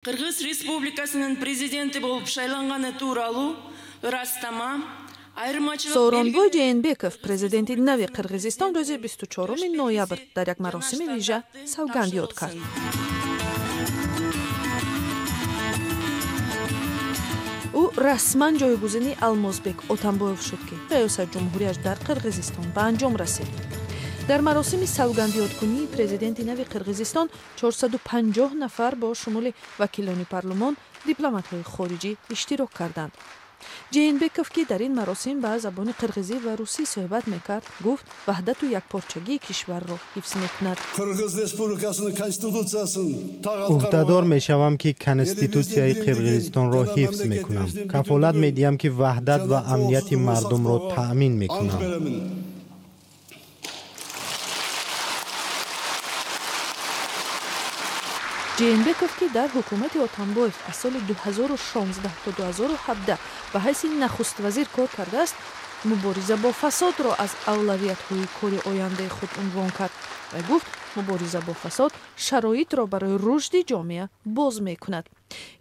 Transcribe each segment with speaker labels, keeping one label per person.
Speaker 1: Кыргыз Республикасынын президенти болуп шайланганы тууралуу ырастама.
Speaker 2: Сооронбой Жээнбеков, президенти нави Қирғизистон, рӯзи 24 ноябр дар як маросими вижа савганд ёд кард. Ӯ расман ҷойгузини Алмозбек Отамбоев шуд, ки раёсат ҷумҳурияш дар Қирғизистон ба анҷом расид. Дар маросими савгандёдкунии президенти нави Қирғизистон 450 нафар бо шумули вакилони парлумон, дипломатҳои хориҷӣ иштирок карданд. Жээнбеков, ки дар ин маросим ба забони қирғизӣ ва русӣ суҳбат мекард, гуфт, ваҳдату якпорчагии кишварро ҳифз мекунад.
Speaker 3: Кыргыз Республикасынын Конституциясын так.
Speaker 4: Ӯҳдадор мешавам, ки Конститутсияи Қирғизистонро ҳифз мекунам. Кафолат медиҳам, ки ваҳдат ва амнияти мардумро таъмин мекунам.
Speaker 2: Жээнбеков, ки дар ҳукумати Отамбоев аз соли 2016 то 2017 ба ҳайси нахуствазир кор кардааст, мубориза бо фасодро аз авлавиятҳои кори ояндаи худ унвон кард ва гуфт, мубориза бо фасод шароитро барои рушди ҷомеа боз мекунад.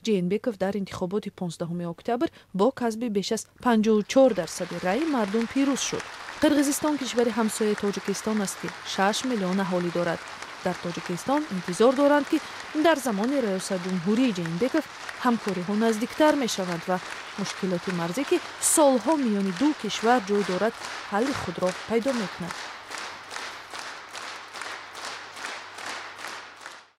Speaker 2: Жээнбеков дар интихоботи 15 октябр бо касби беш аз 54 дарсади раъи мардум пирӯз шуд. Қирғизистон кишвари ҳамсояи Тоҷикистон аст, ки 6 миллион аҳолӣ дорад. Дар Тоҷикистон интизор доранд, ки дар замони раёсатҷумҳурии Жээнбеков ҳамкориҳо наздиктар мешаванд ва мушкилоти марзӣ, ки солҳо миёни ду кишвар ҷой дорад, ҳалли худро пайдо мекунад.